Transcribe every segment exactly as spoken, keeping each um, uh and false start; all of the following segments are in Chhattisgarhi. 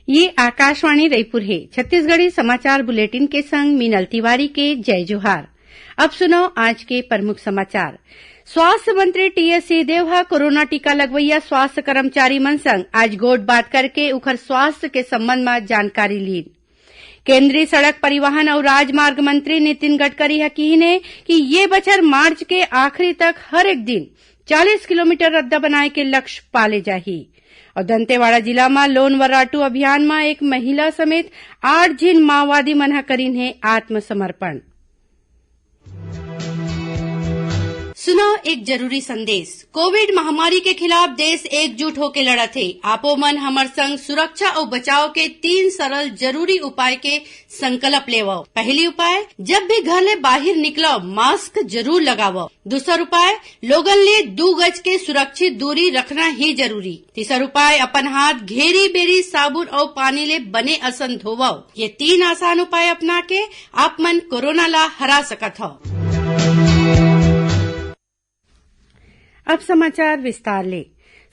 ये आकाशवाणी रायपुर हे। छत्तीसगढ़ी समाचार बुलेटिन के संग मीनल तिवारी के जय जोहार। अब सुनव आज के प्रमुख समाचार। स्वास्थ्य मंत्री टीएस सिंहदेव ह कोरोना टीका लगवइया स्वास्थ्य कर्मचारी मन संग आज गोठ बात करके उखर स्वास्थ्य के संबंध म जानकारी लीन। केंद्रीय सड़क परिवहन अउ राजमार्ग मंत्री नितिन गडकरी ह किहीन हे कि ये बछर मार्च के आखिरी तक हर एक दिन चालीस किलोमीटर रद्दा बनाए के लक्ष्य पाले जाही। अउ दंतेवाड़ा जिला म लोन वर्राटू अभियान म एक महिला समेत आठ झिन माओवादी मन ह करिन हे आत्मसमर्पण। सुनव एक जरूरी संदेश। कोविड महामारी के खिलाफ देश एकजुट होके लड़त हे। आपो मन हमर संग सुरक्षा अउ बचाव के तीन सरल जरूरी उपाय के संकल्प लेवव। पहली उपाय, जब भी घर ले बाहिर निकलव, मास्क जरूर लगावव। दूसर उपाय, लोगन ले दू गज के सुरक्षित दूरी रखना ही जरूरी। तीसर उपाय, अपन हाथ घेरी बेरी साबुन अउ पानी ले बने असन धोवव। ये तीन आसान उपाय अपना के आप मन कोरोना ला हरा सकत हव। अब समाचार विस्तार ले।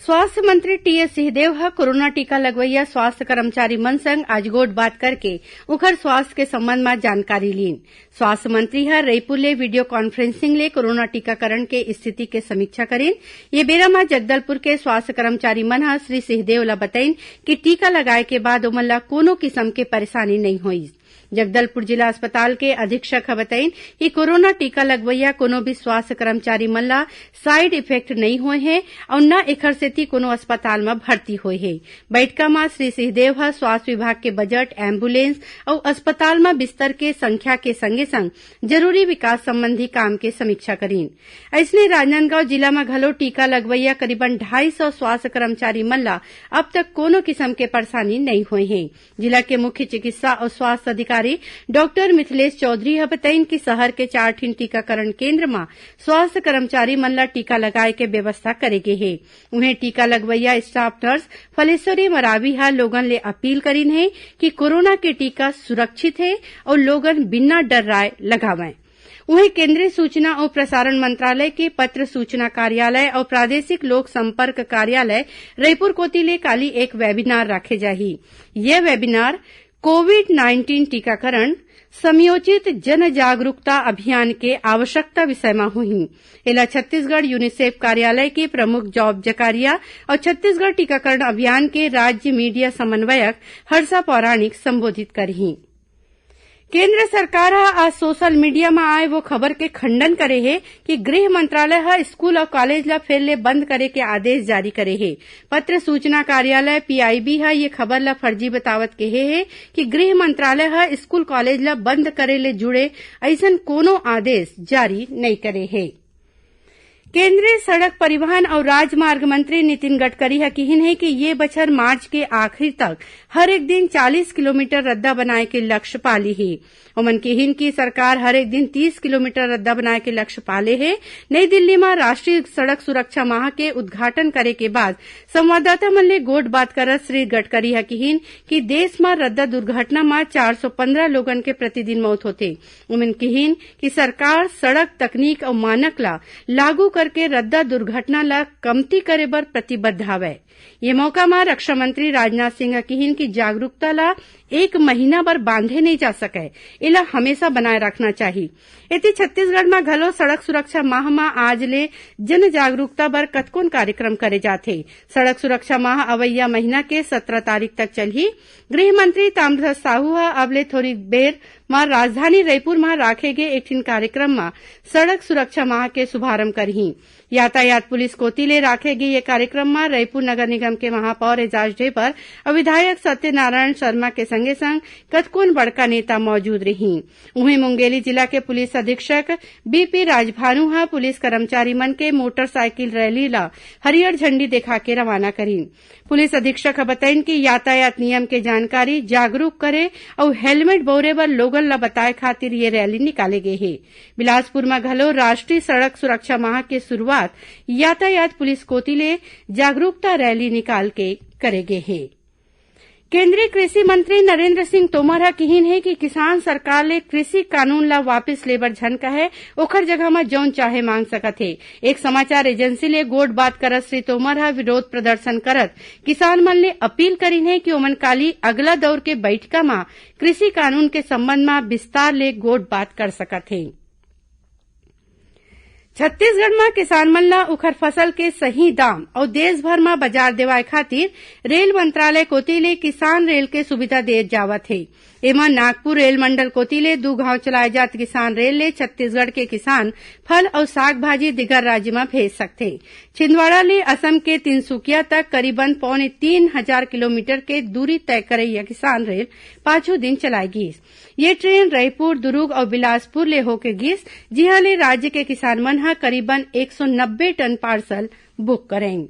स्वास्थ्य मंत्री टीएस सिंहदेव ह कोरोना टीका लगवइया स्वास्थ्य कर्मचारी मन संग आज गोठ बात करके उखर स्वास्थ्य के संबंध म जानकारी लीन। स्वास्थ्य मंत्री ह रईपुर ले वीडियो कॉन्फ्रेंसिंग ले कोरोना टीकाकरण के स्थिति के समीक्षा करीन। ये बेरा म जगदलपुर के स्वास्थ्य कर्मचारी मन ह श्री सिंहदेव ल बतईन कि टीका लगाए के बाद ओमन ल कोनो किसम के परेशानी नइ होइस। जगदलपुर जिला अस्पताल के अधीक्षक ह बतईन कि कोरोना टीका लगवइया कोनो भी स्वास्थ्य कर्मचारी मन ला साइड इफेक्ट नइ होए हे अउ न एखर सेती कोनो अस्पताल म भर्ती होए हे। बइठका म श्री सिंहदेव ह स्वास्थ्य विभाग के बजट, एम्बुलेंस अउ अस्पताल म बिस्तर के संख्या के संगे-संग जरूरी विकास संबंधी काम के समीक्षा करीन। अइसने राजनांदगांव जिला म घलो टीका लगवइया करीबन ढाई सौ स्वास्थ्य कर्मचारी मन ला अब तक कोनो किसम के परेशानी नइ होए हे। जिला के मुख्य चिकित्सा अउ स्वास्थ्य अधिकारी डॉक्टर मिथिलेश चौधरी ह बतईन कि शहर के चार ठिन टीकाकरण केंद्र म स्वास्थ्य कर्मचारी मन ला टीका लगाए के व्यवस्था करे गे हे। उहें, टीका लगवइया स्टाफ नर्स फलेश्वरी मरावी ह लोगन ले अपील करीन हे कि कोरोना के टीका सुरक्षित हे अउ लोगन बिना डर्राए लगावंय। उहें, केंद्रीय सूचना अउ प्रसारण मंत्रालय के पत्र सूचना कार्यालय अउ प्रादेशिक लोक संपर्क कार्यालय रईपुर कोति ले काली एक वेबिनार राखे जाही। ये वेबिनार कोविड नाइनटीन टीकाकरण समयोचित जन जागरूकता अभियान के आवश्यकता विषय म होही। एला छत्तीसगढ़ यूनिसेफ कार्यालय के प्रमुख जॉब जकारिया अउ छत्तीसगढ़ टीकाकरण अभियान के राज्य मीडिया समन्वयक हर्षा पौराणिक संबोधित करही। केंद्र सरकार ह आज सोशल मीडिया म आए वो खबर के खंडन करे हे कि गृह मंत्रालय ह स्कूल अउ कॉलेज ल फेर ले बंद करे के आदेश जारी करे हे। पत्र सूचना कार्यालय, पीआईबी, ह ये खबर ल फर्जी बतावत केहे हे कि गृह मंत्रालय ह स्कूल कॉलेज ल बंद करे ले जुड़े अइसन कोनो आदेश जारी नइ करे हे। केंद्रीय सड़क परिवहन अउ राजमार्ग मंत्री नितिन गडकरी ह किहिन हे कि ये बछर मार्च के आखिरी तक हर एक दिन चालीस किलोमीटर रद्दा बनाए के लक्ष्य पाली हे। ओमन किहिन कि सरकार हर एक दिन तीस किलोमीटर रद्दा बनाए के लक्ष्य पाले हे। नई दिल्ली म राष्ट्रीय सड़क सुरक्षा माह के उद्घाटन करे के बाद संवाददाता मन ले गोठ बात करत श्री गडकरी ह किहिन कि देश म रद्दा दुर्घटना म चार सौ पंद्रह लोगन के प्रतिदिन मौत होथे। ओमन किहिन कि सरकार सड़क तकनीक अउ मानक ला लागू करके रद्दा दुर्घटना ला कमती करे बर प्रतिबद्ध हवय। ये मौका म रक्षा मंत्री राजनाथ सिंह ह किहिन कि जागरूकता ला एक महीना बर बांधे नइ जा सकय, एला हमेशा बनाए रखना चाही। एती छत्तीसगढ़ म घलो सड़क सुरक्षा माह म आज ले जन जागरूकता बर कतकोन कार्यक्रम करे जाथे। सड़क सुरक्षा माह अवइया महीना के सत्रह तारीख तक चलही। गृह मंत्री ताम्रध्वज साहू ह अब ले थोरी बेर म राजधानी रईपुर म राखे गे एक ठिन कार्यक्रम म सड़क सुरक्षा माह के शुभारंभ करही। यातायात पुलिस कोति ले राखे गे ये कार्यक्रम म रईपुर नगर निगम के महापौर एजाज ढेबर अउ विधायक सत्यनारायण शर्मा के संगे संग कतकोन बड़का नेता मौजूद रहीं। उहें, मुंगेली जिला के पुलिस अधीक्षक बीपी राजभानु ह पुलिस कर्मचारी मन के मोटरसाइकिल रैली ल हरियर झंडी देखा के रवाना करीन। पुलिस अधीक्षक ह बतईन कि यातायात नियम के जानकारी, जागरूक करे अउ हेलमेट बउरे बर लोगन ल बताए खातिर ये रैली निकाले गे हे। बिलासपुर म घलो राष्ट्रीय सड़क सुरक्षा माह के शुरुआत यातायात पुलिस कोति ले जागरूकता रैली निकाल के करे गे हे। केंद्रीय कृषि मंत्री नरेंद्र सिंह तोमर ह किहिन हे कि किसान सरकार ले कृषि कानून ला वापिस ले बर झन कहय, ओखर जगह म जउन चाहे मांग सकत हे। एक समाचार एजेंसी ले गोठ बात करत श्री तोमर ह विरोध प्रदर्शन करत किसान मन ले अपील करिन हे कि ओमन काली अगला दौर के बइठका म कृषि कानून के संबंध म विस्तार ले गोठ बात कर सकत हे। छत्तीसगढ़ म किसान मन ला उखर फसल के सही दाम अउ देश भर म बाजार देवाय खातिर रेल मंत्रालय कोति ले किसान रेल के सुविधा दे जावत हे। एमा नागपुर रेल मंडल कोति ले दू घांव चलाए जात किसान रेल ले छत्तीसगढ़ के किसान फल अउ साग भाजी दिगर राज्य म भेज सकथे। छिंदवाड़ा ले असम के तिनसुकिया तक करीबन पौने तीन हजार किलोमीटर के दूरी तय करइया किसान रेल पाछू दिन चलाए गीस। ये ट्रेन रईपुर, दुरूग अउ बिलासपुर ले होके गीस, जिहां ले राज्य के किसान मन ह करीबन एक सौ नब्बे टन पार्सल बुक करेन।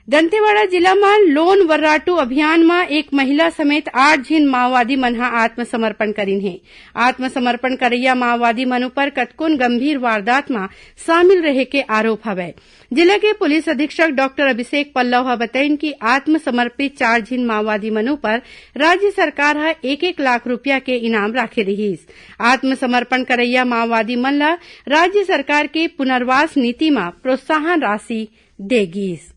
दंतेवाड़ा जिला म लोन वर्राटू अभियान म एक महिला समेत आठ झिन माओवादी मन ह आत्मसमर्पण करिन हे। आत्मसमर्पण करइया माओवादी मन ऊपर कतकोन गंभीर वारदात म शामिल रहे के आरोप हवय। जिला के पुलिस अधीक्षक डॉक्टर अभिषेक पल्लव ह बतइन कि आत्मसमर्पित चार झिन माओवादी मन ऊपर राज्य सरकार ह एक एक लाख रुपया के इनाम राखे रिहिस। आत्मसमर्पण करइया माओवादी मन ल राज्य सरकार के पुनर्वास नीति म प्रोत्साहन राशि दे गीस।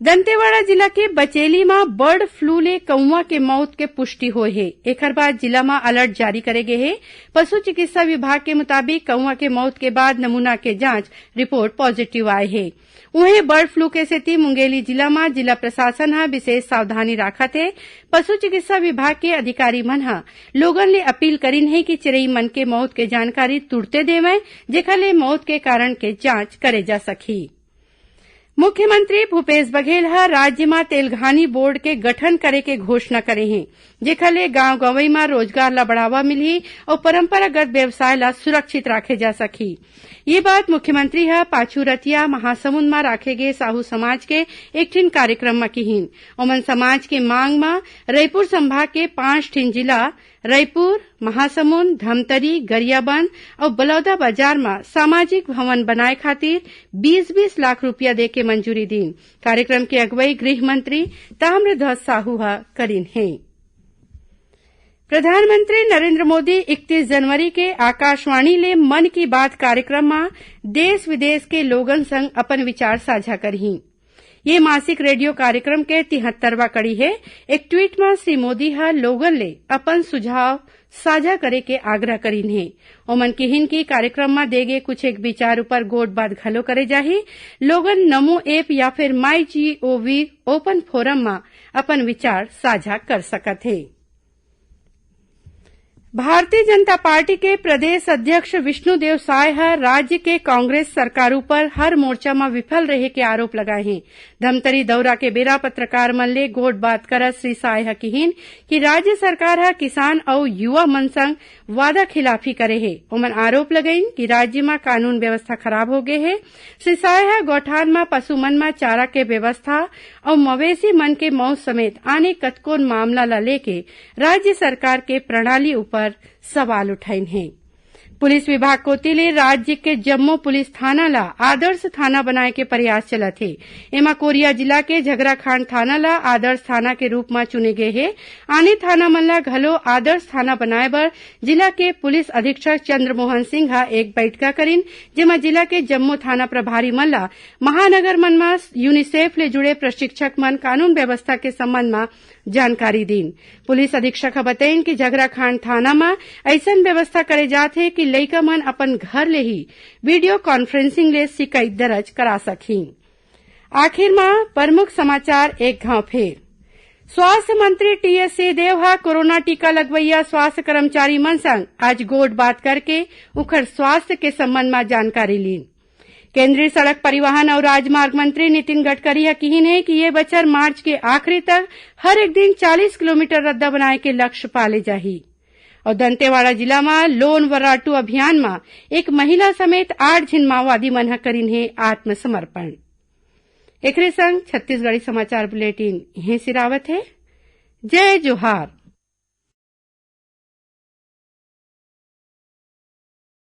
दंतेवाड़ा जिला के बचेली म बर्ड फ्लू ले कौवा के मौत के पुष्टि होय हे। एखर बाद जिला म अलर्ट जारी करे गे हे। पशु चिकित्सा विभाग के मुताबिक कौवा के मौत के बाद नमूना के जांच रिपोर्ट पॉजिटिव आए हे। उहें, बर्ड फ्लू के सेती मुंगेली जिला म जिला प्रशासन ह विशेष सावधानी राखत हे। पशु चिकित्सा विभाग के अधिकारी मन ह लोगन ले अपील करिन हे कि चिरई मन के मौत के जानकारी तुरते देवय, जेखर ले मौत के कारण के जांच करे जा सकही। मुख्यमंत्री भूपेश बघेल ह राज्य म तेलघानी बोर्ड के गठन करे के घोषणा करे हे, जेखर ले गांव गंवई म रोजगार ल बढ़ावा मिलही अउ परंपरागत व्यवसाय ल सुरक्षित राखे जा सकही। ये बात मुख्यमंत्री ह पाछू रतिया महासमुंद म राखे गे साहू समाज के एक ठिन कार्यक्रम म किहिन। ओमन समाज के मांग म रईपुर संभाग के पांच ठिन जिला रईपुर, महासमुंद, धमतरी, गरियाबंद अउ बलौदाबाजार म सामाजिक भवन बनाए खातिर बीस बीस लाख रुपया दे के मंजूरी दीन। कार्यक्रम के अगुवई गृह मंत्री ताम्रध्वज साहू ह करिन हे। प्रधानमंत्री नरेंद्र मोदी इकतीस जनवरी के आकाशवाणी ले मन की बात कार्यक्रम म देश विदेश के लोगन संग अपन विचार साझा करही। ये मासिक रेडियो कार्यक्रम के तिहत्तरवां कड़ी हे। एक ट्वीट म श्री मोदी ह लोगन ले अपन सुझाव साझा करे के आग्रह करिन हे। ओमन किहिन कि कार्यक्रम म दे गे कुछ एक विचार ऊपर गोठ बात घलो करे जाही। लोगन नमो ऐप या फिर माई जीओवी ओपन फोरम म अपन विचार साझा कर सकत हे। भारतीय जनता पार्टी के प्रदेश अध्यक्ष विष्णुदेव साय ह राज्य के कांग्रेस सरकार ऊपर हर मोर्चा म विफल रहे के आरोप लगाए हे। धमतरी दौरा के बेरा पत्रकार मन ले गोठ बात करत श्री साय ह किहिन कि राज्य सरकार ह किसान अउ युवा मन संग वादा खिलाफी करे हे। ओमन आरोप लगाइन कि राज्य म कानून व्यवस्था खराब हो गे हे। श्री साय ह गौठान म पशु मन म चारा के व्यवस्था अउ मवेशी मन के मौत समेत आने कतकोन मामला ल लेके राज्य सरकार के प्रणाली ऊपर सवाल उठाइन हे। पुलिस विभाग कोति ले राज्य के जम्मो पुलिस थाना ला आदर्श थाना बनाए के प्रयास चलत हे। एमा कोरिया जिला के झगराखांड थाना ला आदर्श थाना के रूप म चुने गे हे। आने थाना मन ला घलो आदर्श थाना बनाए बर जिला के पुलिस अधीक्षक चंद्रमोहन सिंह ह एक बैठका करिन, जेमा जिला के जम्मो थाना प्रभारी मन ला महानगर मन म यूनिसेफ ले जुड़े प्रशिक्षक मन कानून व्यवस्था के संबंध म जानकारी दीन। पुलिस अधीक्षक ह बतइन कि झगराखांड थाना म अइसन व्यवस्था करे जात हे कि लइका मन अपन घर ले ही वीडियो कॉन्फ्रेंसिंग ले शिकायत दर्ज करा सकही। आखिर म प्रमुख समाचार एक घांव फेर। स्वास्थ्य मंत्री टीएस सिंहदेव ह कोरोना टीका लगवइया स्वास्थ्य कर्मचारी मन संग आज गोठ बात करके उखर स्वास्थ्य के संबंध म जानकारी लीन। केंद्रीय सड़क परिवहन अउ राजमार्ग मंत्री नितिन गडकरी ह किहिन हे कि ये बछर मार्च के आखिरी तक हर एक दिन चालीस किलोमीटर रद्दा बनाए के लक्ष्य पाले जाही। अउ दंतेवाड़ा जिला म लोन वर्राटू अभियान म एक महिला समेत आठ झिन माओवादी मन ह करिन हे आत्मसमर्पण। एकरे संग छत्तीसगढ़ी समाचार बुलेटिन इहें सिरावत हे। जय जोहार।